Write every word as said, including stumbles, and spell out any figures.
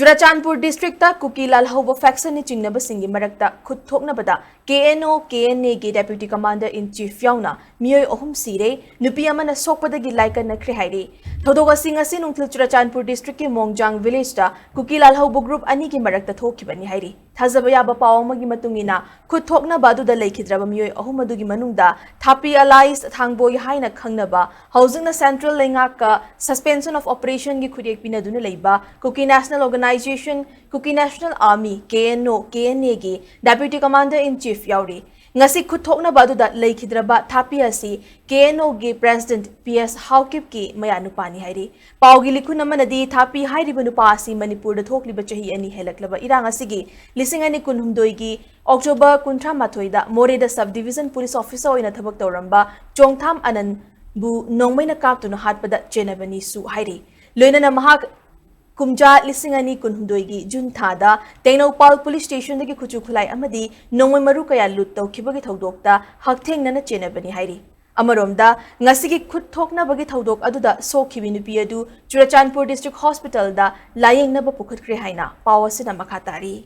Churachandpur district ꯀꯨꯀꯤ ꯂꯥꯜꯍꯧꯕ ꯐꯦꯛꯁꯟꯅ ꯆꯤꯡꯅꯕꯁꯤꯡꯒꯤ ꯃꯔꯛꯇ ꯈꯨꯠ ꯊꯣꯛꯅꯕꯗ ꯀꯦ N O K and ꯑꯦꯒꯤ ꯗꯦꯄ꯭ꯌꯨꯇꯤ ꯀꯃꯥꯟꯗꯔ ꯏꯟ ꯆꯤꯐ ꯌꯥꯎꯅ ꯃꯤꯑꯣꯏ ꯑꯍꯨꯝ ꯁꯤꯔꯦ, ꯅꯨꯄꯤ ꯑꯃꯅ ꯁꯣꯛꯄꯗꯒꯤ ꯂꯥꯏꯀꯠꯅꯈ꯭ꯔꯦ ꯍꯥꯏꯔꯤ꯫ ꯊꯧꯗꯣꯛ ꯑꯁꯤ ꯉꯁꯤ ꯅꯨꯡꯊꯤꯜ ꯆꯨꯔꯥꯆꯥꯟꯄꯨꯔ ꯗꯤꯁꯇ꯭ꯔꯤꯛꯀꯤ ꯃꯣꯡꯖꯥꯡ ꯚꯤꯂꯦꯖꯇ ꯀꯨꯀꯤ ꯂꯥꯜꯍꯧꯕ ꯒ꯭ꯔꯨꯞ ꯑꯅꯤꯒꯤ ꯃꯔꯛꯇ ꯊꯣꯛꯈꯤꯕꯅꯤ ꯍꯥꯏꯔꯤ꯫ ꯊꯥꯖꯕ ꯌꯥꯕ ꯄꯥꯎ ꯑꯃꯒꯤ ꯃꯇꯨꯡ ꯏꯟꯅ, ꯈꯨꯠ ꯊꯣꯛꯅꯕ ꯑꯗꯨꯗ ꯂꯩꯈꯤꯗ꯭ꯔꯕ ꯃꯤꯑꯣꯏ ꯑꯍꯨꯝ ꯑꯗꯨꯒꯤ ꯃꯅꯨꯡꯗ ꯊꯥꯄꯤ ꯑꯂꯥꯏꯁ ꯊꯥꯡꯕꯣꯏ ꯍꯥꯏꯅ ꯈꯪꯅꯕ, ꯍꯧꯖꯤꯛꯅ ꯁꯦꯟꯇ꯭ꯔꯦꯜ ꯂꯩꯉꯥꯛꯀ ꯁꯁꯄꯦꯟꯁꯟ ꯑꯣꯐ ꯑꯣꯄꯔꯦꯁꯟꯒꯤ ꯈꯨꯠꯌꯦꯛ ꯄꯤꯅꯗꯨꯅ ꯂꯩꯕ Kuki national organisation, Kuki national army, K N O, K and ꯑꯦꯒꯤ ꯗꯦꯄ꯭ꯌꯨꯇꯤ ꯀꯃꯥꯟꯗꯔ ꯏꯟ ꯆꯤꯐ ꯌꯥꯎꯔꯤ꯫ ꯉꯁꯤ ꯈꯨꯠ ꯊꯣꯛꯅꯕ ꯑꯗꯨꯗ ꯂꯩꯈꯤꯗ꯭ꯔꯕ ꯊꯥꯄꯤ ꯑꯁꯤ ꯀꯦ ꯑꯦꯟ ꯑꯣꯒꯤ ꯄ꯭ꯔꯦꯁꯤꯗꯦꯟꯠ ꯄꯤ ꯑꯦꯁ ꯍꯥꯎꯀꯤꯞꯀꯤ ꯃꯌꯥꯅꯨꯄꯥꯅꯤ ꯍꯥꯏꯔꯤ꯫ ꯄꯥꯎꯒꯤ ꯂꯤꯈꯨꯟ ꯑꯃꯅꯗꯤ ꯊꯥꯄꯤ ꯍꯥꯏꯔꯤꯕ ꯅꯨꯄꯥ ꯑꯁꯤ ꯃꯅꯤꯄꯨꯔꯗ ꯊꯣꯛꯂꯤꯕ ꯆꯍꯤ ꯑꯅꯤ ꯍꯦꯜꯂꯛꯂꯕ ꯏꯔꯥꯡ ꯑꯁꯤꯒꯤ ꯂꯤꯁꯤꯡ ꯑꯅꯤ ꯀꯨꯟꯍꯨꯝꯗꯣꯏꯒꯤ ꯑꯣꯛꯇꯣꯕꯔ ꯀꯨꯟꯊ꯭ꯔꯥ ꯃꯥꯊꯣꯏꯗ ꯃꯣꯔꯦꯗ ꯁꯕ ꯗꯤꯚꯤꯖꯟ ꯄꯨꯂꯤꯁ ꯑꯣꯐꯤꯁꯔ ꯑꯣꯏꯅ ꯊꯕꯛ ꯇꯧꯔꯝꯕ ꯆꯣꯡꯊꯥꯝ ꯑꯅꯟꯕꯨ ꯅꯣꯡꯃꯩꯅ ꯀꯥꯞꯇꯨꯅ ꯍꯥꯠꯄꯗ ꯆꯦꯟꯅꯕꯅꯤꯁꯨ ꯍꯥꯏꯔꯤ꯫ ꯂꯣꯏꯅꯅ ꯃꯍꯥꯛ ꯀꯨꯝꯖꯥ ꯂꯤꯁꯤꯡ ꯑꯅꯤ ꯀꯨꯟꯍꯨꯝꯗꯣꯏꯒꯤ ꯖꯨꯟ ꯊꯥꯗ ꯇꯦꯡꯅꯧꯄꯥꯜ ꯄꯨꯂꯤꯁ ꯁ꯭ꯇꯦꯁꯟꯗꯒꯤ ꯈꯨꯠꯁꯨ ꯈꯨꯠꯂꯥꯏ ꯑꯃꯗꯤ ꯅꯣꯡꯃꯩ ꯃꯔꯨ ꯀꯌꯥ ꯂꯨꯠ ꯇꯧꯈꯤꯕꯒꯤ ꯊꯧꯗꯣꯛꯇ ꯍꯛꯊꯦꯡꯅꯅ ꯆꯦꯟꯅꯕꯅꯤ ꯍꯥꯏꯔꯤ꯫ ꯑꯃꯔꯣꯝꯗ, ꯉꯁꯤꯒꯤ ꯈꯨꯠ ꯊꯣꯛꯅꯕꯒꯤ ꯊꯧꯗꯣꯛ ꯑꯗꯨꯗ ꯁꯣꯛꯈꯤꯕꯤ ꯅꯨꯄꯤ ꯑꯗꯨ ꯆꯨꯔꯆꯥꯟꯄꯨꯔ ꯗꯤꯁꯇ꯭ꯔꯤꯛ ꯍꯣꯁꯄꯤꯇꯥꯜꯗ ꯂꯥꯌꯦꯡꯅꯕ ꯄꯨꯈꯠꯈ꯭ꯔꯦ ꯍꯥꯏꯅ ꯄꯥꯎ ꯑꯁꯤꯅ ꯃꯈꯥ ꯇꯥꯔꯤ꯫